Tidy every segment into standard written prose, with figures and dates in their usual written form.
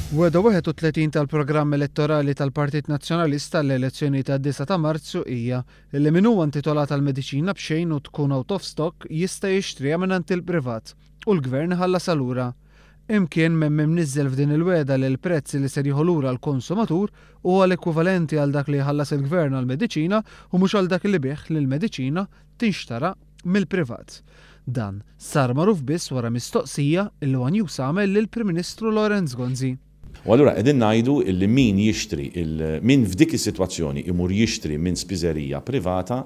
Wegħda 31 tal-programm elettorali tal-Partit Nazzjonalista għall-elezzjoni tad-9 ta' Marzu hija li min huwa intitolat għal mediċina b'xejn u tkun out of stock jista' jixtriha mingħand il-privat u l-Gvern iħallasha lura. Imkien m'hemm imniżżel f'din il-wegħda li l-prezz li ser jieħu lura l-konsumatur huwa l-ekwivalenti għal dak li jħallas il-Gvern għall-mediċina u mhux għal dak li bih li l-mediċina tinxtara mill-privat. Dan sar magħruf biss wara mistoqsija li one News għamel lill-Prim Ministru Lawrence Gonzi. U allura qegħdin ngħidu illi min jixtri min f'dik is-sitwazzjoni imur jixtri minn spiżerija privata,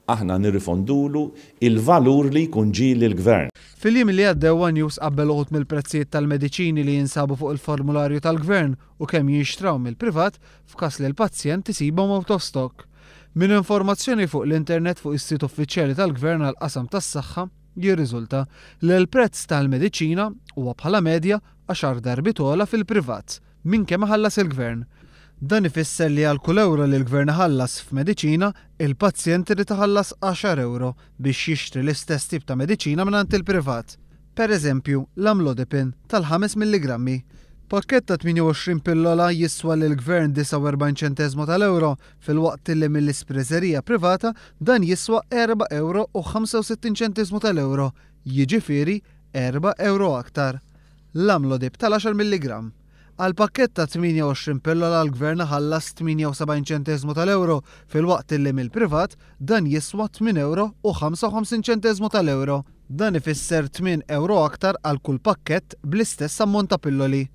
aħna nirrifondulu il-valur li jkun ġie lill-Gvern. Fil-jiem li għaddew one News qabbel uħud mill-prezzijiet tal-mediċini li jinsabu fuq il-formularju tal-Gvern u kemm jinxtraw mill-privat f'każ li l-pazjent isibhom out of stock. Minn informazzjoni fuq l-internet fuq is-sit uffiċjali tal-Gvern għall-qasam tas-saħħa jirriżulta li l-prezz tal-mediċina huwa bħala medja għaxar darbiet ogħla fil-privat minn kemm iħallas il-Gvern. Dan ifisser li għal kull ewro li l-Gvern iħallas f'mediċina, il-pazjent irid iħallas għaxar ewro biex jixtri l-istess tip ta' mediċina mingħand il-privat. Per eżempju, l-Amlodipin tal-ħames milligrammi. Pakkett ta' 28 pillola jiswa lill-Gvern 49 ċenteżmu tal-ewro filwaqt li mill-ispreżerija privata dan jiswa erba' ewro u 65 ċenteżmu tal-ewro, jiġifieri erba' ewro aktar. L-Amlodip tal-għaxar milligramm. Għal pakkett ta' 28 pillola l-Gvern iħallas 78 ċenteżmu tal-ewro filwaqt li mill-privat dan jiswa tmien ewro u 55 ċenteżmu tal-ewro. Dan ifisser tmien ewro aktar għal kull pakkett bl-istess ammont ta' pilloli.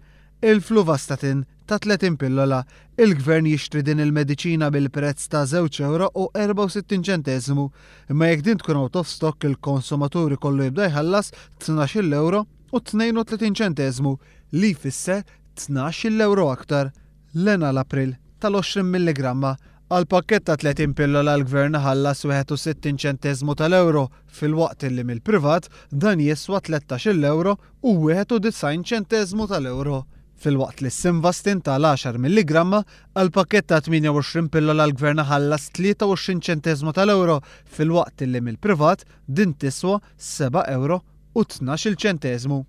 Il-Fluvastatin ta' 30 pillola. Il-Gvern jixtri din il-mediċina bil-prezz ta' żewġ ewro u 64 ċenteżmu. Imma jekk din tkun out of stock il-konsumatur ikollu jibda jħallas tnax-il ewro u 32 ċenteżmu, li jfisser tnax-il ewro aktar. L-Enalapril tal-20 milligramma. Għal pakkett ta' 30 pillola l-Gvern iħallas 61 ċenteżmu tal-ewro filwaqt li mill-privat dan jiswa tlettax-il ewro u 91 ċenteżmu tal-ewro. Filwaqt li s-Simvastin tal-għaxar milligramma għal pakkett ta' 28 pillola l-Gvern iħallas 23 ċenteżmu tal-ewro filwaqt li mill-privat din tiswa seba' ewro u tnax-il ċenteżmu.